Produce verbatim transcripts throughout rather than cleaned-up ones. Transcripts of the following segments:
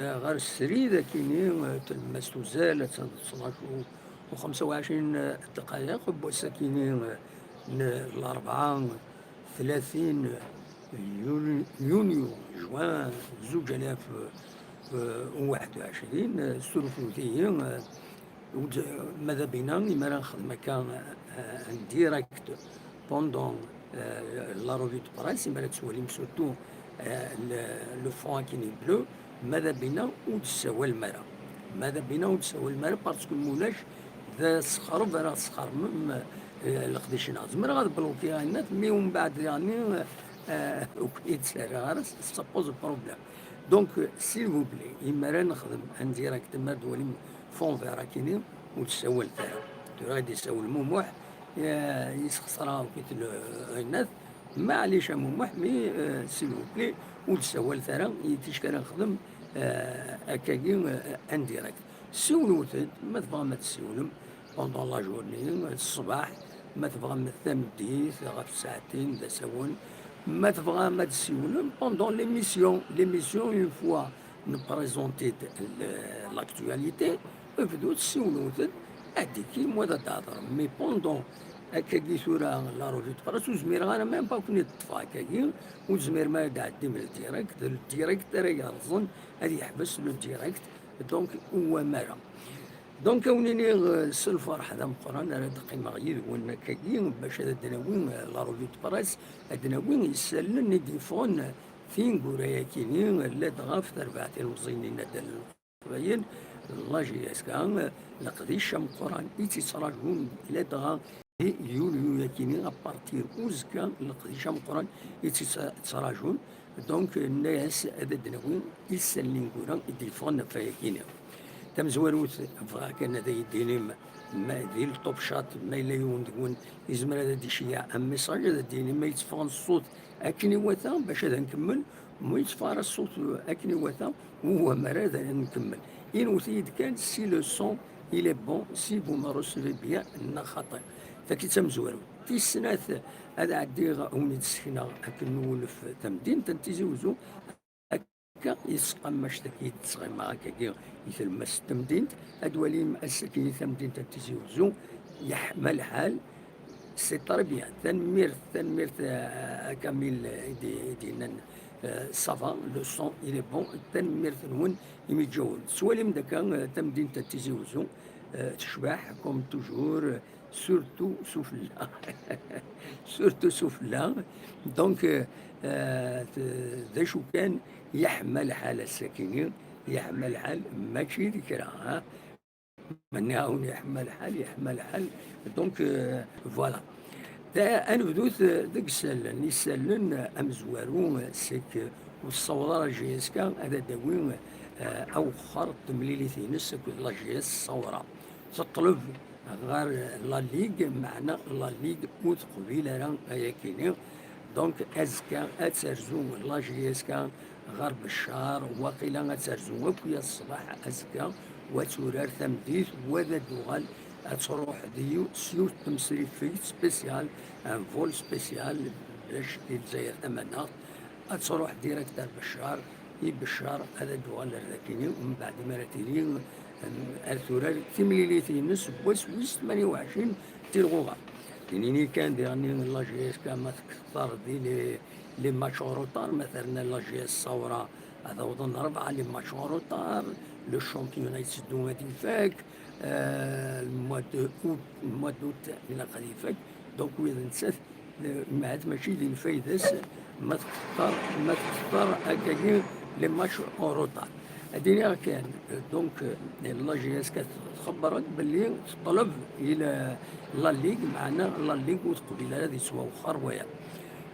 ɣer srid akini, eh, tlemmast uzal, attan d ttnac u xemsa u ɛecrin ddqayeq n wass akini, eh, n Larebɛa, tlatin yuni-, yunyu, juin, zuǧ alaf, eh, u waḥed u ɛecrin, eh, ssurfet-iyi, eh, Ur d-, mada bina, imi ara nexdem akka, eh, en direct pendant, eh, la revue de presse, imi ara tettwalim surtout, eh, le, le fond akini bleu, mada bina ur d-tessawalem ara. Mada bina ur d-tessawalem ara, parce que mulac d asexreb ara tesxermem, eh, leqdic-nneɣ. Zemreɣ ad blokiɣ ayennat, mi umbeɛd yani, eh, ur ken-id-ttarraɣ ara, ça pose problème. Donc, euh, s'il vous plaît, imi ara nexdem en direct, imi ara d-twalim fond vert akini, ur d-tessawalem ara. Tura i d-yessawel Mumuḥ, eh, yessexṣer akk-it le-, ayennat. Maɛlic a Mumuḥ, mais, euh, s'il vous plaît, ur d-tessawalem ara, i ticki ara nexdem, euh, akkagi, euh, en direct. Siwlet-d, ma tebɣam ad tessiwlem, pendant la journée, ṣṣbeḥ, ma tebɣam tameddit, ɣef ssaɛtin, d asawen, ma tebɣam ad tessiwlem, pendant l'émission, l'émission, une fois nprezenti-d l-, l'actualité, bdut ssiwlet-d, ad-d-ikkim wa ad d-hedrem. Mais pendant akkagi tura la revue de presse, ur zmireɣ ara même pas ad ken-id-ṭṭfeɣ akkagi, ur tezmirem ara ad d-tɛeddim le direct, d le direct ara yerẓen, ad yeḥbes le direct, donc ur wam ara. Donc, a wen-iniɣ, eh, s lferḥ d ameqqran ara d-qqimeɣ yid-wen akkagi, bac ad d-nawi, eh, la revue de presse, ad d-nawi isallen i d-yeffɣen tineggura-yakini, ladɣa ɣef terbaɛt ilmeẓyen n yinaddalen n Leqbayel, la J S K, eh, leqdic ameqqran i tt-ittraǧun ladɣa di yulyu-yakini, à partir uzekka, leqdic ameqqran i tt-ittraǧun. Donc, nenna-yas ad d-nawi isallen ineggura i d-yeffɣen ɣef wayagi-nni. Tamezwarut, bɣiɣ kan ad iyi-d-tinim, ma di le top chat, ma yella yiwen deg-wen yezmer ad d-iceyyeɛ un message, ad d-yini ma yetteffeɣ ṣṣut akken iwata, bac ad nkemmel, ma yetteffeɣ ara ṣṣut akken iwata, ur wam ara ad nkemmel. Inwet-iyi-d kan si le son il est bon, si vous me recevez bien, neɣ xaṭi. Taki d tamezwarut. Tis snat, ad ɛeddiɣ ad wen-id-ssekneɣ akken nwulef tamdint n Tizi Uzzu. Akka, yesqam annect-agi i d-sɣimeɣ akkagi i tlemmast n temdint. Ad twalim ass-agi tamdint n Tizi Uzzu, yeḥma lḥal, c'est très bien. Tanemmirt, tanemmirt, euh, à Camille, euh, i d-, i d-yennan, euh, ça va, le son, il est bon. Tanemmirt-nwen imi d-ǧawem. Tettwalim d akka, euh, tamdint n Tizi Uzzu, euh, tecbeḥ, comme toujours, euh, surtout sufella. Surtout sufella. Donc, euh, euh, t-, d acu kan, yeḥma lḥal ass-akini, yeḥma lḥal, mačči d kra, ha? Ma nniɣ-awen yeḥma lḥal, yeḥma lḥal. Donc, euh, voilà. Da, ad nebdut, euh, deg isallen. Isallen, euh, amezwaru, euh, c'est que ur tessaweḍ ara J S K ad d-tawi, euh, awexxer n temlilit-ines akked la J S Ṣawra. Teṭleb ɣer la Ligue, meɛna la Ligue ur teqbil ara ayakini. Donc, azekka ad terzu la J S K ɣer Beccar, waqila ad terzu akk ya ṣṣbeḥ azekka, wa ad turar tameddit, wa ad d-tuɣal ad truḥ di yu-, s yiwet n temsrifegt spécial, un vol spécial, bac di Lezzayer tamaneɣt, ad truḥ direct ar Beccar, i Beccar ad d-tuɣal ar dakini, mbeɛd mi ara tili, em, ar turar timlilit-ines n wass wis tmanya u ɛecrin tilɣuɣa. Tinini kan diɣen la J S K ma tekter di les, les matchs en retard, ma terna la J S Ṣawra ad awḍen rebɛa les matchs en retard, le championnat yetteddu ad ifak, euh, le mois de août, le mois d'août ilaq ad ifak, donc wid nettat, eh, mɛad mačči d lfayda-s ma txeṭṭer, ma txeṭṭer akkagi les matchs en retard. Ad iniɣ kan, eh, donc, eh, la J S K txebber-d belli teṭleb i la, la Ligue, meɛna la Ligue ur teqbil ara ad yettwawexxer waya.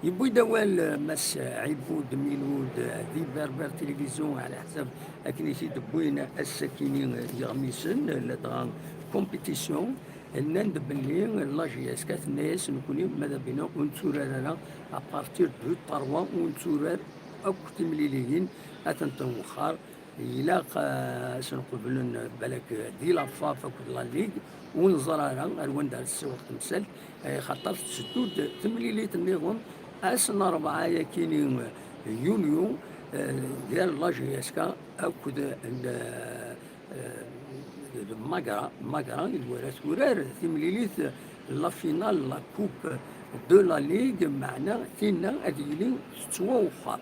Yewwi-d awal, eh, Mass Ɛibud Milud, eh, di Berber Télévision, ɛla ḥsab akken i t-id-wwin ass-akini, eh, yeɣmisen, eh, ladɣa compétition, nnan-d belli la J S K tenna-yas, nekkni ma d abina ur netturar ara à partir de trois, ur netturar akk timliliyin, ad tent-nwexxer. Ilaq, eh, ad sen-qeblen balak di la FAF akked la Ligue, ur neẓra ara ar wanda ara tessiweḍ temsalt, eh, xaṭer tetteddu-d temlilit nniḍen ass n rebɛa-yakini, eh, yunyu, Gar la J S K akked n, eh, d Magra. Magra i d wara turar timlilit, la finale, la coupe de la ligue, meɛna tinna ad yili tettwawexxer.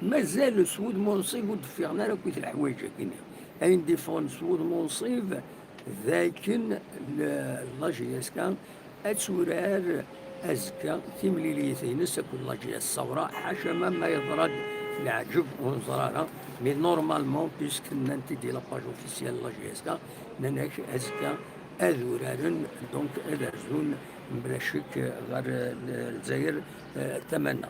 Mazal s wudem unṣib ur d-ffiɣen ara akk leḥwayeǧ-agi-nni. Ayen d-iffɣen s wudem unṣib d akken la J S K ad turar azekka timlilit-ines akked la J S Ṣawra, ḥaca ma ma yeḍra-d leɛǧeb ur neẓri ara. Mais normalement, puisque nnan-t-id di la page officielle la J S K, nnan-ak azekka ad uraren, donc ad rzun mla ccek ɣer, eh, Lezzayer, eh, tama-nneɣ.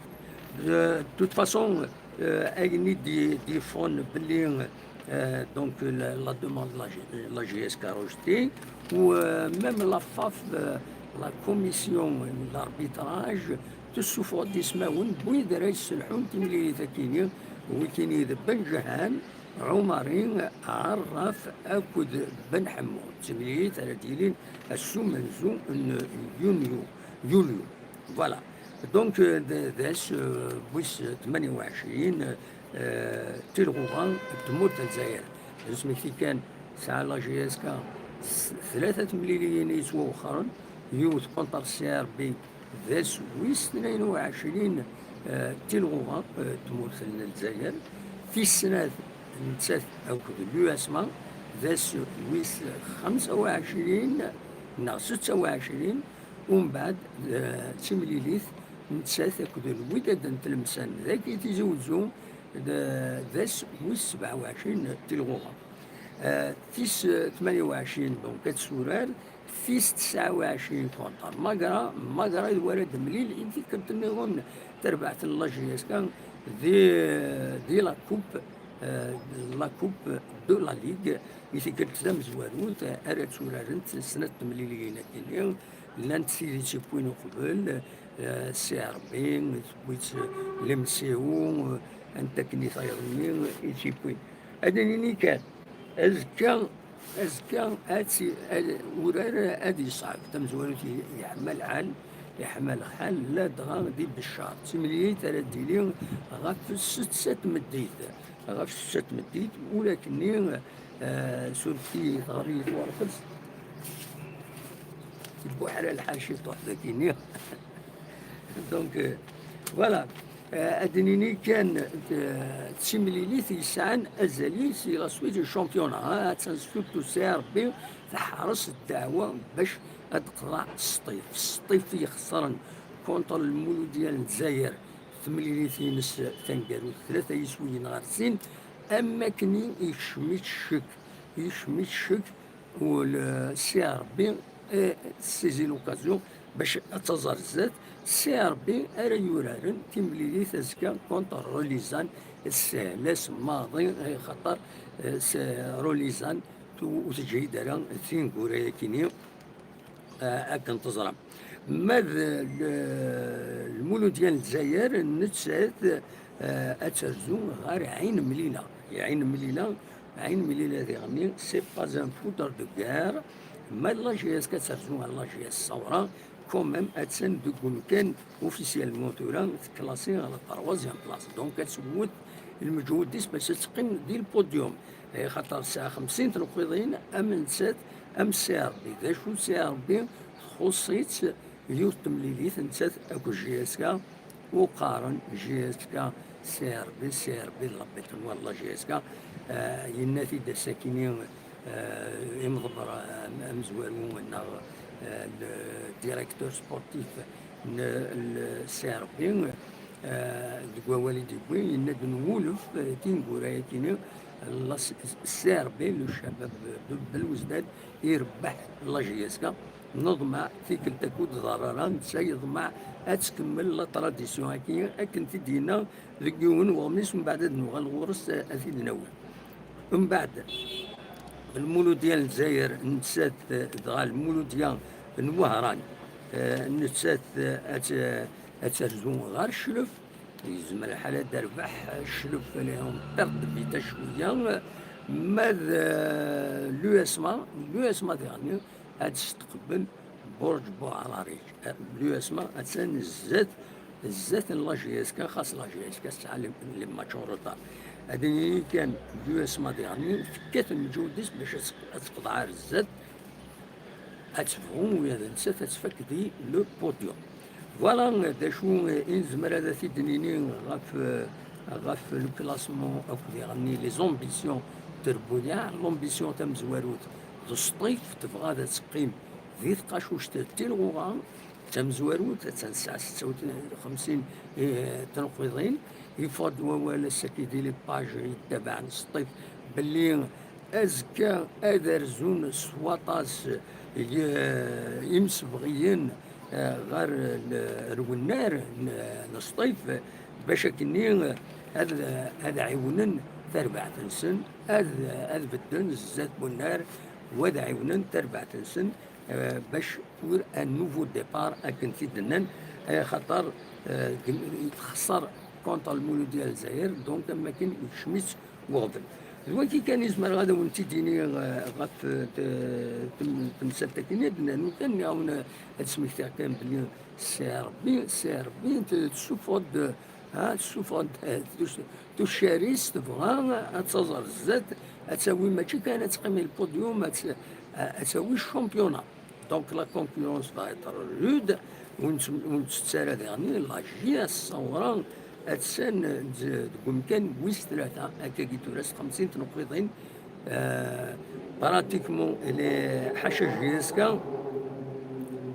De toute façon, eh, ayen i d-, d-yeffɣen belli, eh, donc la, la demande la, la J S K rejetée, u, eh, même la FAF, eh, la commission d'arbitrage, tessufeɣ-d ismawen n wid ara yesselḥun timlilit-akini, wikini d Ben Jahan, Ɛumari, Ɛerraf akked Ben Ḥemmu. D timlilit ara d-yilin ass umenzu n yunyu, yulyu. Voilà. Donc, euh, d, d ass, euh, wis tmanya u ɛecrin, euh, tilɣuɣa n tmurt n Lezzayer. Ad nesmekti kan, tesɛa la J S K s-, tlata temliliyin i yettwawexxren, yiwet contre C R B, d ass wis tnayen u ɛecrin, euh, tilɣuɣa, euh, tmurt n Lezzayer, tis snat nettat akked l'U S M A, d ass wis xemsa u ɛecrin neɣ setta u ɛecrin, umbeɛd, eh, d timlilit nettat akked Lwidad n Tlemsan dagi Tizi Wezzu, d, d ass wis sebɛa u ɛecrin tilɣuɣa. Eh, tis, eh, tmanya u ɛecrin, donc, ad turar, tis tesɛa u ɛecrin contre Magra, Magra d wara d-mlil i tikkelt nniḍen tarbaɛt n la J S K di, di la coupe, eh, la coupe de la Ligue, i tikkelt tamezwarut ara tturarent snat temliliyin akini, llant tid i tt-iwwin uqbel, eh, C R B, tewwi-tt l'M C O, eh, anta akken i tayeḍ-nni i tt-iwwin. Ad nini kan, azekka, azekka ad tt-, ad, urar ad yeṣɛeb. Tamezwarut i-, yeḥma lḥal, yeḥma lḥal, ladɣa di Beccar. D timlilit ara d-tili ɣef setta tmeddit. Ɣef setta tmeddit, ulakken-nni, eh, surfet-iyi, teɣri-yi twerfed. Ibuḥra lḥal ciṭuḥ dagi-nni. Donc, euh, voilà. Euh, ad d-nini kan, euh, d timlilit yesɛan azal-is i la suite du championnat, hein, attan surtout C R B teḥres ddeɛwa bac ad teqḍeɛ Sṭif. Sṭif yexṣren contre Lmuludya n Lezzayer, temlilit-ines taneggarut, tlata yiswiyen ɣer sin, am wakken i yekcem-itt ccek, yekcem-itt ccek, u le C R B, eh, tessaisit l'occasion bac ad taẓ ar zdat. C R B ara yuraren timlilit azekka contre Relizan, tessehel-as maḍi, eh, xaṭer, eh, s-, Relizan tu-, ur teǧhid ara tineggura-yakini, eh, akken teẓram. Ma d le-, Lmuludya n Lezzayer, nettat, eh, ad terzu ɣer Ɛin Mlila. Ɛin Mlila, Ɛin Mlila diɣenni, c'est pas un foudre de guerre. Ma d la J S K ad terzu ɣer la J S Ṣawra, quand même, attan deg umkan officiellement tura, teklasi ɣer la troisième place. Donc, ad tewwet lmeǧhud-is bac ad teqqim di lpodium. Eh, xaṭer tesɛa xemsin tneqqiḍin, am nettat, am C R B. D acu C R B? Txuṣṣ-itt yiwet temlilit, nettat akked J S K, u qqaren J S K C R B, C R B d la bête noire la J S K. Eh, yenna-t-id ass-akini, eh, imḍebber, eh, amezwaru neɣ, eh, le directeur sportif n le C R B, eh, deg wawal i d-yewwi, yenna-d nwulef, eh, tineggura-yakini, la s-, C R B, le Chabab de Belouizdad, irebbeḥ la J S K. Neḍmeɛ tikkelt akud ḍerrara, netta yeḍmeɛ ad tkemmel la tradition-agi, akken t-id-yenna deg yiwen weɣmis, mbeɛd ad nuɣal ɣur-s, eh, ad t-id-nawi. Mbeɛd, Lmuludya n Lezzayer, nettat, eh, dɣa Lmuludya n Wehran, eh, nettat, eh, ad t-, ad terzu ɣer Cclef. Yezmer lḥal ad d-terbeḥ Cclef, les hommes perdent vite cwiya. Ma d, eh, l'U S M A, l'U S M A diɣenni ad testeqbel Burǧ Buɛrariǧ. Eh, l'U S M A attan zdat zdat n la J S K, xas la J S K tesɛa les, les matchs en retard. Ad nini kan l'U S M A daɣen tekkat lmeǧhud-is bac ad teqḍeɛ ar zdat, ad tebɣu ula d nettat ad tfak di le podium. Voilà d acu i nezmer ad t-id-nini ɣef, ɣef le classement akk diɣen les ambitions n trebbuyaɛ. L'ambition tamezwarut d Sṭif, tebɣa ad teqqim di tqacuct d tilɣuɣa. Tamezwarut, attan tesɛa setta u xemsin, eh, tneqqiḍin. Yeffeɣ-d wawal ass-agi di les pages yettabaɛen Sṭif belli azekka ad rzun s waṭas y-, imsebɣiyen, eh, ɣer l-, ar wennar n, n Sṭif, bac akkenni ad, ad ɛiwnen tarbaɛt-nsen, ad, ad bedden zdat n wennar, u ad ɛiwnen tarbaɛt-nsen, eh, bac ur un nouveau départ akken t-id-nnan, eh, xaṭer, eh, gem-, texṣer contre Lmuludya n Lezzayer, donc am wakken yekcem-itt weɣbel. D wagi kan i zemreɣ ad awen-t-id-iniɣ, eh, ɣef, eh, te-, tem-, temsalt-agi, ad d-nernu kan, nniɣ-awen, eh, ad smektiɣ kan belli C R B, C R B t-, tessufeɣ-d, ha, tessufeɣ-d, eh, tuc-, tuccar-is, tebɣa ad taẓ ar zdat, ad tawi mačči kan ad teqqim i lpudyum, ad t-, ad tawi championnat. Donc la concurrence va être rude, ur nett-, ur nettett ara diɣen la J S Saoura, attan d-, deg umkan wis tlata, akkagi tura s xemsin tneqqiḍin, eh, pratiquement les ḥaca J S K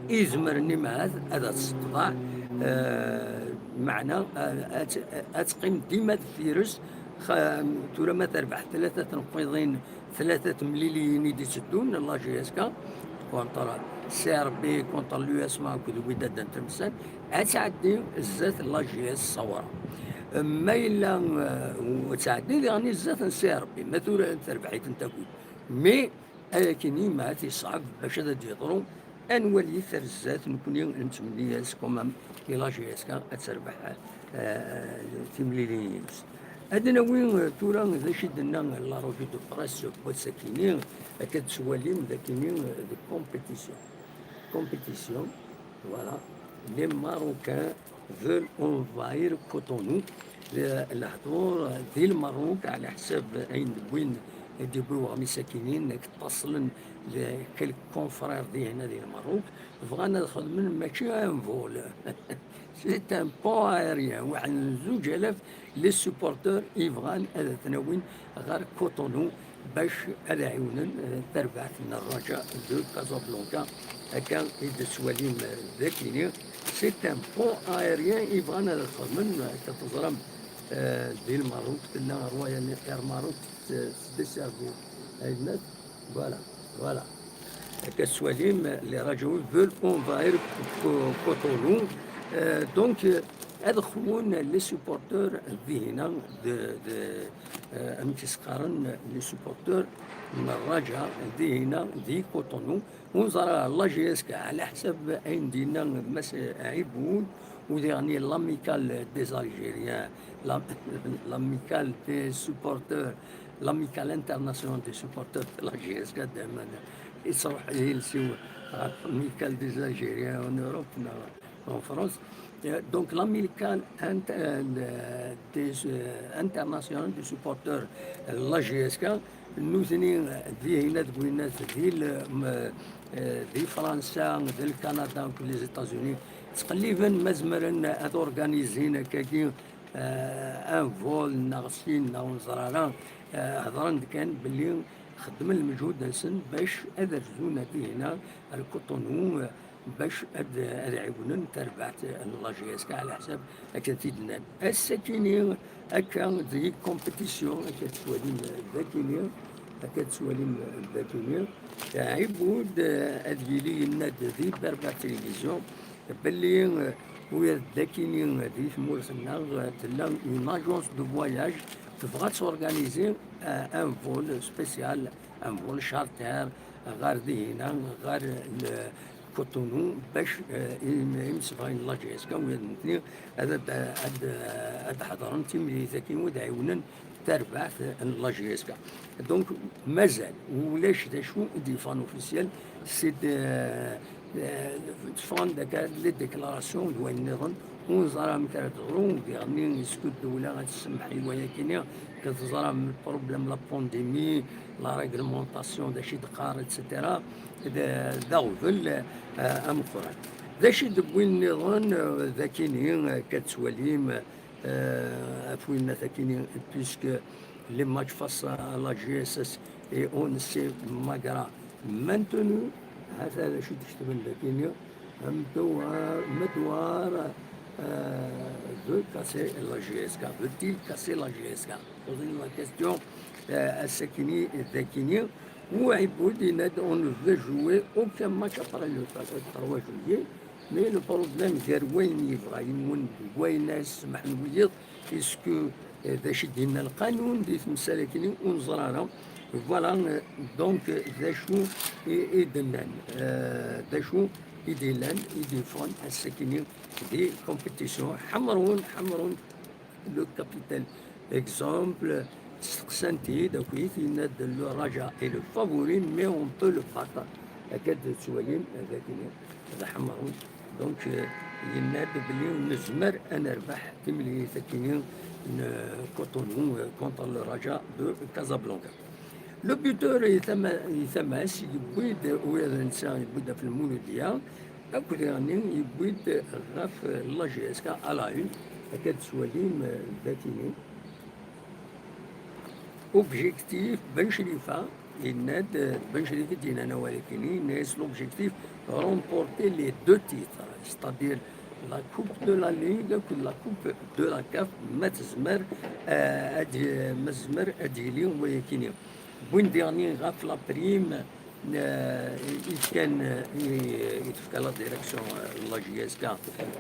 i zemren imahat ad, ad tesseqḍeɛ, eh, meɛna, eh, ad, ad teqqim dima deffir-s, xa-, tura ma terbeḥ tlata tneqqiḍin, tlata temliliyin i d-itteddun, la J S K, contre C R B, contre l'U S M A akked Wydad Intermessan, ad tɛeddi zdat la J S Saoura. Ma yella, eh, ur tɛeddi diɣen zdat n C R B, ma tura terbeḥ-iten tagut. Mais ayakini ma ad t-yesɛeb bac ad d-yeḍru, ad nwali ar zdat, nekkni nettmenni-as quand même i la J S K ad terbeḥ, eh, timliliyin-ines. Ad nawi, eh, tura d acu i d-tenna la revue de presse n wass-akini, akka d-tettwalim d akini, eh, de compétition. Compétition, voilà. Les Marocains veulent envahir Cotonou. Le-, lehdur di Lmerruk, ɛla ḥsab ayen d-wwin, d-yewwi weɣmis akini, nekk ṭṭaṣlen les quelques confrères di hna di Lmerruk, bɣan ad xedmen mačči un vol. C'est un pont aérien, waḥed n zuǧ alaf les supporteurs i bɣan ad ten-awin ɣer Cotonou bac ad ɛiwnen, eh, tarbaɛt n Raja de Casablanca, akka i d-tettwalim, eh, d akini. C'est un pont aérien i bɣan ad xedmen, akka teẓram, eh, di Lmerruk tella Royal Air Maroc, eh, s-, desservi ayennat. Voilà, voilà. Akka tettwalim, les Rajaouis veulent envahir Co-, Cotonou. Euh, donc, euh, ad xwun les supporteurs dihina de, de, euh, amek i s-qqaren, les supporteurs n Raja dihina di Cotonou. Ur neẓra la J S K, ɛla ḥsab ayen d-yenna Mass Ɛibud, u diɣen l'Amicale des Algériens, la, l'Amicale des supporters, l'Amicale internationale des supporters de la J S K, daymen yettruḥ yiles-iw ɣer l'Amicale des Algériens en Europe, neɣ en France. Euh, donc, l'Amicale int-, euh, des, euh, internationale des supporters, euh, la J S K, nutni, euh, dihina deg winat, di l-, m-, euh, di Fransa, di Lkanada, akked les États-Unis, ttqelliben ma zemren ad organizin akkagi, euh, un vol neɣ sin, neɣ ur neẓri ara, euh, hedren-d kan belli xeddmen lmeǧhud-nsen bac ad rzun ar dihina, ar Cotonou, euh, bac ad, ad ɛiwnen tarbaɛt n la J S K ɛla ḥsab akken t-id-nnan. Ass-akini akka di compétition, akka tettwalim d akini, akka tettwalim d akini, Ɛibud, eh, ad yili yenna-d di Berbère Télévision belli, eh, ula d akini di tmurt-nneɣ, eh, tella une agence de voyage tebɣa ad torganizi, eh, un vol spécial, un vol charter ɣer dihina, ɣer le-, Cotonou, bac, eh, im-, imsebɣen n la J S K, ula d nutni ad, ad, ad, ad ḥeḍren timlilit-agi, ad ɛiwnen tarbaɛt n la J S K. Donc, mazal, ulac d acu i d-yeffɣen officiel, c'est de, eh, tteffɣen-d akka les déclarations d wayen nniḍen, ur neẓri amek ara teḍru, diɣenni, est-ce que ddewla ad tsemmeḥ i wayakini, que teẓram le problème, la pandémie, la réglementation, d acu i d-qqar, et cetera. D, d aɣbel, eh, ameqqran. D acu i d-wwin nniḍen, eh, d akini, eh, akka tettwalim, eh, ɣef winnat akini, puisque les matchs face à la G S S et O N C Magra maintenus, hata d acu i d-ketben dakini, Medwar, Medwar, eh, veut casser la G S K, veut-il casser la G S K? Poser la question, eh, ass-akini, dakini, u Ɛibud yenna-d, on ne veut jouer aucun match après le trois juillet, mais le problème, gar wayen yebɣa yiwen d wayen ara yessemḥen wiyiḍ, est-ce que, eh, d acu i d-yenna lqanun di temsal-akini, ur neẓri ara. Voilà, eh, donc, eh, d acu i, i d-nnan, eh, d acu i d-yellan, i d-yeffɣen ass-akini di compétition. Ḥemrun, Ḥemrun, le capitaine, exemple, steqsan-t-id akkit, yenna-d, le Raja est le favori, mais on peut le battre. Akka d-tettwalim, d akini, d Ḥemrun. Donc, euh, yenna-d belli nezmer ad nerbeḥ timlilit akini n Cotonou, euh, contre le Raja de Casablanca. Le buteur i tama-, i tama-s yewwi-d, ula d netta yewwi-d ɣef Lmuludya, akked diɣenni yewwi-d ɣef la G S K à la une, akka d-tettwalim, euh, d akini. Objectif, Ben Chrifa, yenna-d, Ben Chrifa i d-yennan awal-akini, yenna-yas l'objectif, remporter les deux titres, c'est-à-dire la Coupe de la Ligue akked la Coupe de la CAF, ma tezmer, eh, ad, ma tezmer ad yili wayakini. Win diɣenni ɣef la prime, eh, i fkan, eh, i, i tefka la direction, eh, n la G S K,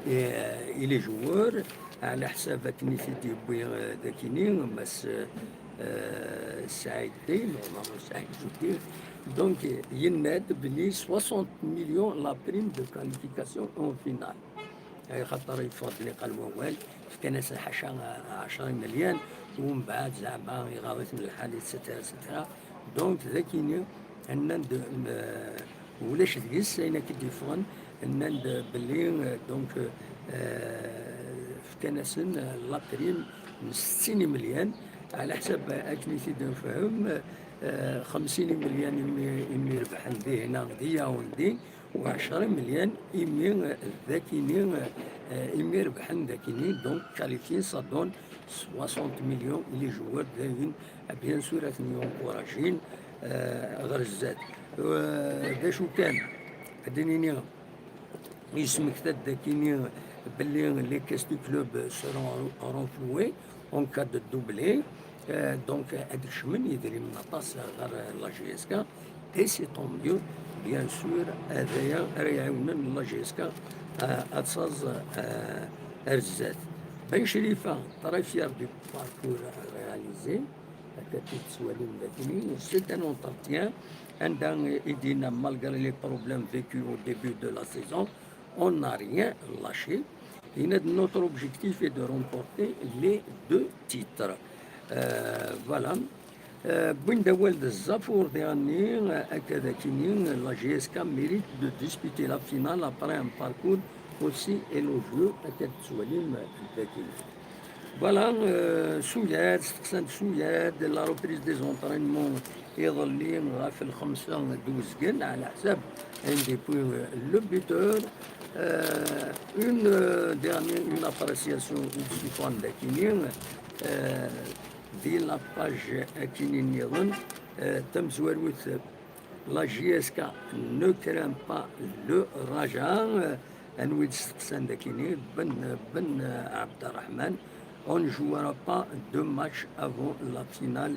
eh, i les joueurs, ɛla ḥsab akken i t-id-yewwi, eh, dakini, Mass, eh, Saɛid Din, Ɛmar Saɛid Din. Donc, yenna-d belli soixante millions la prime de qualification en finale. Axaṭer yeffeɣ-d niqal wawal, fkan-asen ḥaca ɛecra imelyan, u mbeɛd zeɛma iɣaḍ-iten lḥal, et cetera, et cetera. Donc, d akini, nnan-d, euh, ulac deg-s ayen akka d-yeffɣen, nnan-d belli, euh, donc, euh, fkan-asen, euh, la prime n settin imelyan, ɛla ḥsab akken i t-id-nefhem, euh, xemsin imelyan imi, imi rebḥen dihna di Yaoundé, u ɛecra imelyan imi, euh, d akini, euh, imi rebḥen d akini, donc qualifiés, ça donne soixante millions i les joueurs dayen, bien sûr, ad ten-yencouragin, euh, ɣer zdat. Euh, d acu kan, ad d-nini, yesmekta-d dakini belli les caisses du club seront renflouées en cas de doublé. Euh, donc, ad kecmen yidrimen aṭas ɣer la G S K. Et c'est tant mieux, bien sûr, ad aya ara iɛiwnen la G S K, euh, ad taẓ, euh, ar zdat. Ben Chrifa, très fier du parcours réalisé. Akka i t-id-tettwalim dakini, c'est un entretien anda i d-yenna, malgré les problèmes vécus au début de la saison, on n'a rien lâché. Yenna-d, notre objectif est de remporter les deux titres. Euh, voilà. Euh, wwin-d awal d Zzafour diɣenni, euh, akka d akini, la G S K mérite de disputer la finale après un parcours aussi élogieux, akka d-tettwalim, euh, dakini. Voilà, euh, Suyad, steqsan-d Suyad, la reprise des entraînements iḍelli ɣef lxemsa d uzgen, ɛla ḥsab ayen d-yewwi, euh, le buteur. Euh, une, euh, dernière, une appréciation i d-ssufɣen dakini, euh, di la page akini nniḍen, euh, tamezwarut, la G S K ne craint pas le Raja, euh, anwa i d-steqsan dakini, Ben, Ben, euh, Abderrahman, on ne jouera pas deux matchs avant la finale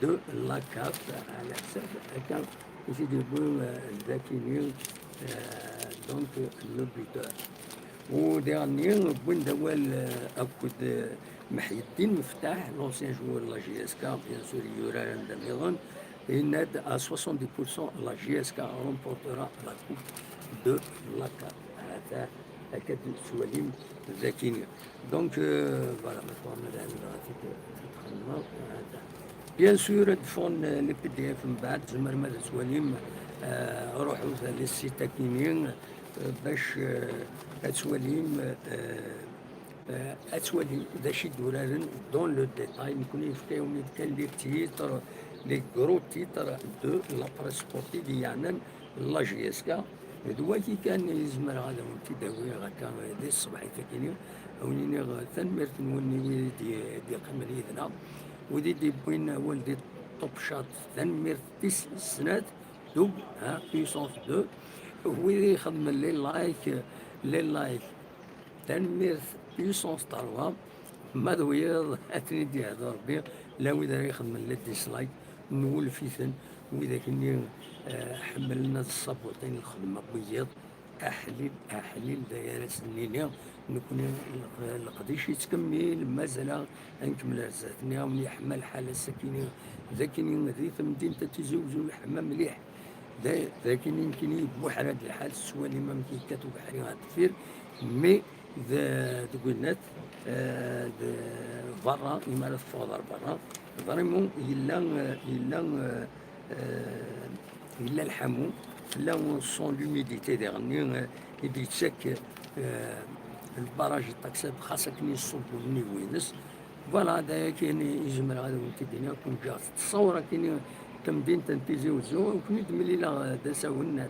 de la CAF, ɛla ḥsab akka i t-id-yewwi, euh, dakini, euh, donc, euh, le buteur. U diɣenni, wwin-d awal, euh, akked, euh, Meḥyeddin Meftaḥ, l'ancien joueur de la G S K, bien sûr, i yuraren d amiḍan, yenna-d à soixante-dix pour cent la G S K remportera la Coupe de la CAF. Hata akka d-tettwalim dakini. Donc, euh, voilà, ma tebɣam ad ɛawdeɣ ad t-id-xedmeɣ, hata. Bien sûr, ad d-ffɣen, euh, les P D F mbeɛd, tzemrem ad twalim, euh, ruḥut ɣer les sites akini, euh, bac, euh, ad twalim, euh, Eh, ad twalim d acu i d-uraren dans le détail. Nekkni yefka-yawen-id kan les titres, les gros titres de la presse sportive i yeɛnan la J S K. D wagi kan i zemreɣ ad awen-t-id-awiɣ akka di tṣebḥit-agi-nni. Ad awen-iniɣ tanemmirt-nwen i wid i d-, i d-yeqqimen yid-neɣ, wid i d-yewwin awal di Top Shot, tanemmirt tis snat, double, hein, puissance deux. Wid i ixedmen les likes, les likes, tanemmirt puissance trois. Ma d wiyaḍ, ad ten-id-yehdu Rebbi. La wid ara ixedmen les dislikes, nwulef-iten. Widak-nni, eh, ḥemmlen ad ssabuṭin lxedma n wiyaḍ. Aḥlil, aḥlil, d aya ara sen-nini. Nekkni leq-, leqdic yettkemmil, mazal-aɣ ad nkemmel ar zdat. Nniɣ-awen yeḥma lḥal ass-akini, d akini di temdint n Tizi Uzzu yeḥma mliḥ. D, d akini nekkini yebbuḥrad lḥal, tettwalim amek yekkat ubeḥri ɣer deffir, mais d, deg winnat, eh, d berra, imi ara teffɣeḍ ar berra, vraiment yella, eh, yella, eh, eh, yella lḥamu, tella son l'humidité diɣenni, eh, i d-yettak, eh, lbaraj n ṭaksab, xas akken yessubb nnivu-ines. Voilà, d aya kan i zemreɣ ad wen-t-id-iniɣ, kun ǧǧiɣ tettṣawar akini tamdint n Tizi Uzzu, ur ken-id-mlileɣ, eh, d asawen ar,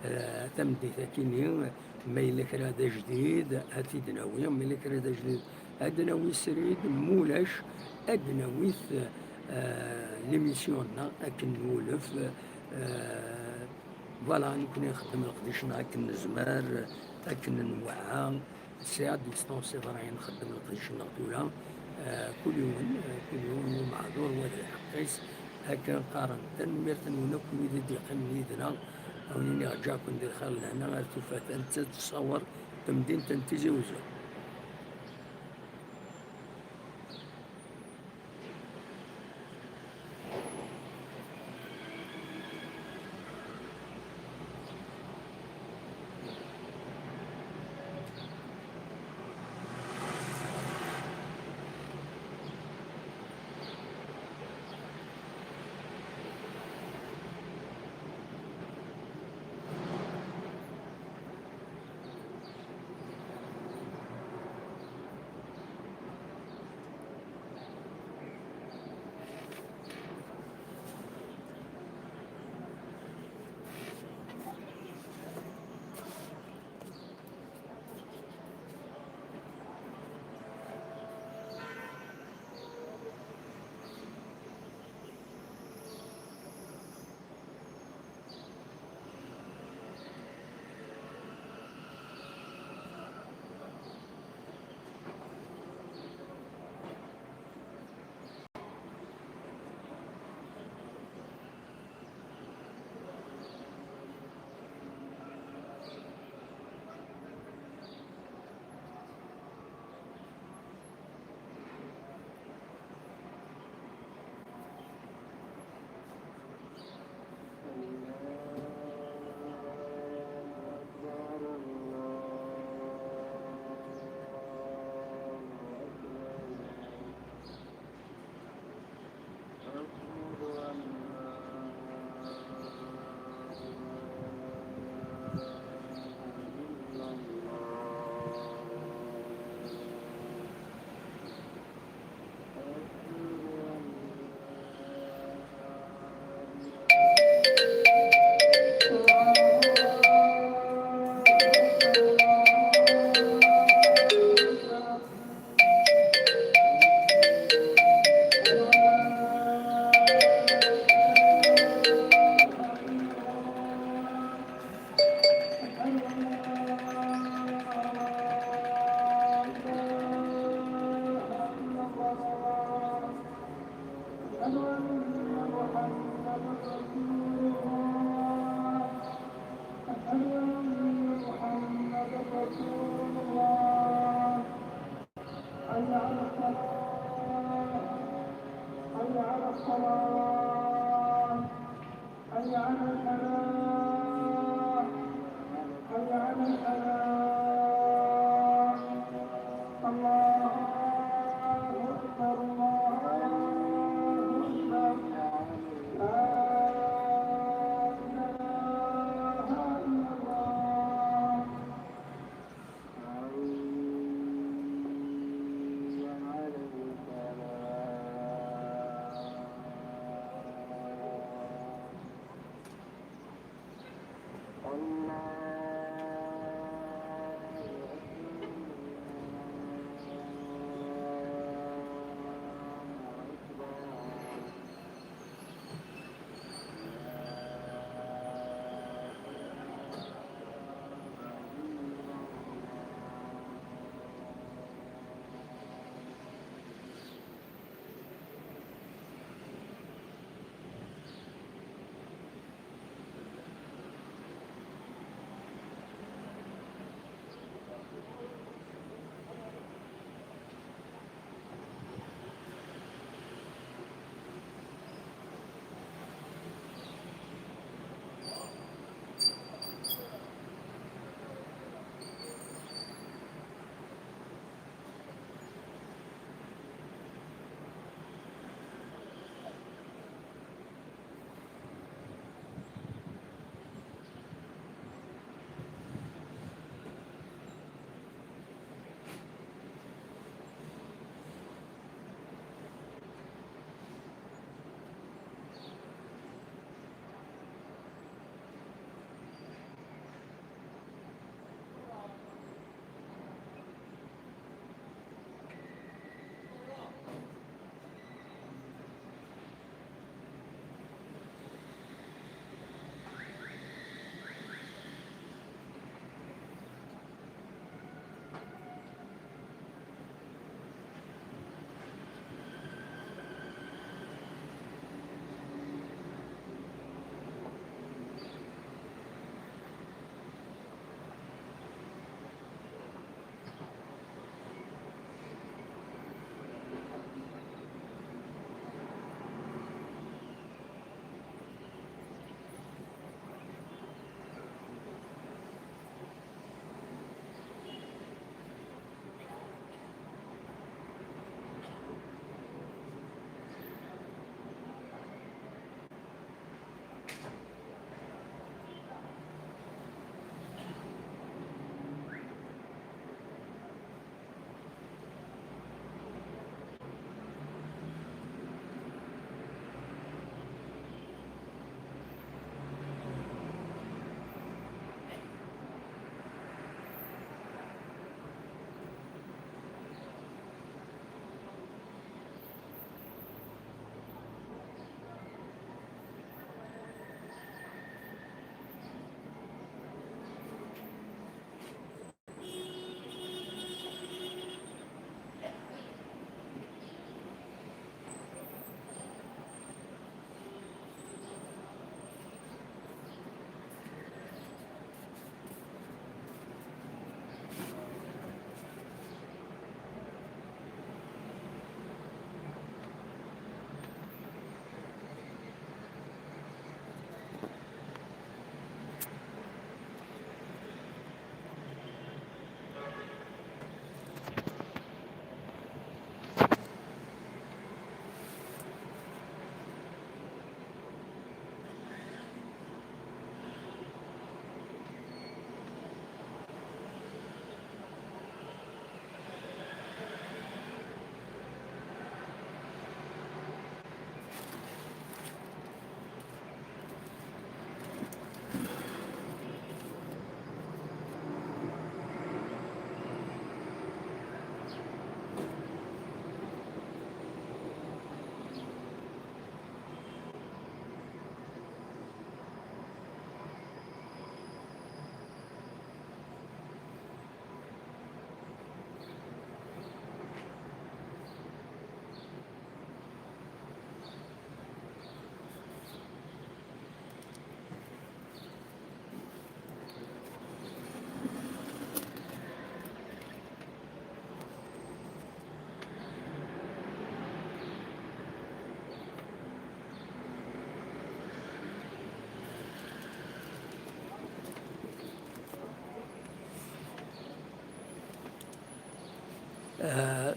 eh, tameddit akini, ma yella kra d ajdid, ad t-id-nawi, ma yella kra d ajdid, ad d-nawi srid, mulac, ad d-nawi, eh, l'émission-nneɣ akken nwulef, eh, voilà, nekkni nxeddem leqdic-nneɣ akken nezmer, akken nwɛa. Sɛiɣ distance iḍra nxeddem leqdic-nneɣ tura. Eh, kul yiwen, eh, kul yiwen u maɛdur wa d lḥeqq-is. Akken qqaren, tanemmirt-nwen akk wid i d-yeqqimen yid-neɣ. Ad wen-iniɣ ǧǧiɣ-ken di lxir lehna ar tufat, ad nettat tessawer temdint n Tizi Uzzu.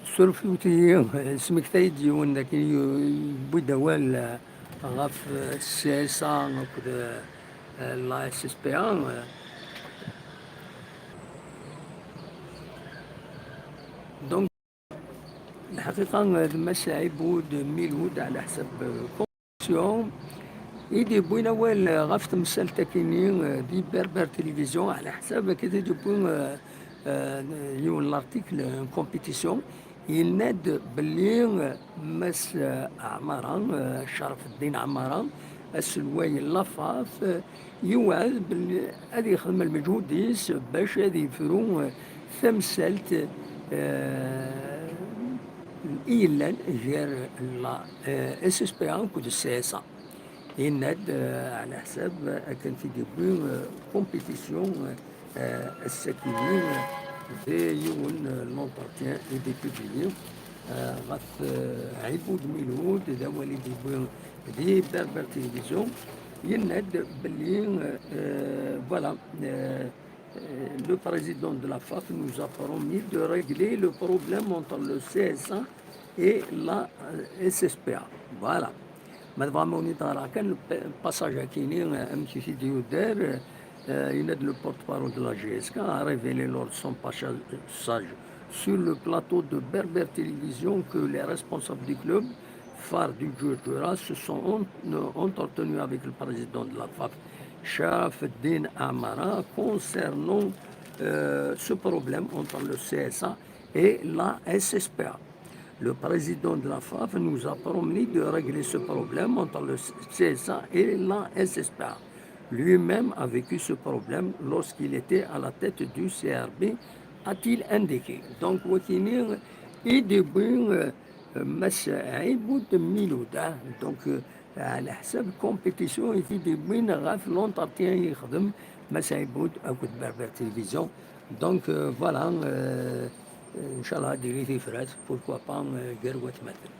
Surfet-iyi, smekta-yi-d yiwen dakken yu-, yewwi-d awal, eh, ɣef, eh, C S A akked, eh, la S S P A, eh. Donc, lḥaqiqa, eh, d Mass Ɛibud Milud, ɛla ḥsab, eh, Télévision, i d-yewwin awal ɣef temsalt-akini, eh, di Berber Télévision, ɛla ḥsab akken i d-yewwi, eh, eh, yiwen n l'article, une compétition, yenna-d belli, eh, Mass, eh, Ɛmara, eh, Carfeddin Ɛmara, aselway n la FAF, eh, yewɛed belli ad yexdem lmeǧhud-is bac ad yefru, eh, tamsalt, eh, i yellan gar la, eh, S S P A akked C S A. Yenna-d, eh, ɛla ḥsab akken t-id-yewwi, eh, compétition, eh, ass-akini, eh, d yiwen, eh, l'entretien i d-ipubliyi, eh, ɣef, eh, Ɛibud Milud, d awal i d-yewwi di Berber Télévision. Yenna-d belli, eh, voilà, eh, Euh, le président de la FAF nous a promis de régler le problème entre le C S A et la, euh, S S P A. Voilà. Ma tebɣam ad wen-id-ɣreɣ kan le pa-, passage-akini, euh, amek i t-id-yuder, euh, yenna-d le porte-parole de la G S K a révélé lors de son passage sur le plateau de Berber Télévision que les responsables du club phare du Djurdjura se sont en-, entretenus avec le président de la FAF, Chaf Din Amara, concernant, euh, ce problème entre le C S A et la S S P A. Le président de la FAF nous a promis de régler ce problème entre le C S A et la S S P A. Lui-même a vécu ce problème lorsqu'il était à la tête du C R B, a-t-il indiqué. Donc, wakini, i d-yewwi, euh, Mass Ɛibud Milud, ah. Donc, euh, ɛla ḥsab compétition i t-id-yewwin ɣef l'entretien i yexdem Mass Ɛibud akked Berber Télévision. Donc, euh, voilà, euh, euh, ncallah ad d-tili tifrat, pourquoi pas, euh, gar watmaten.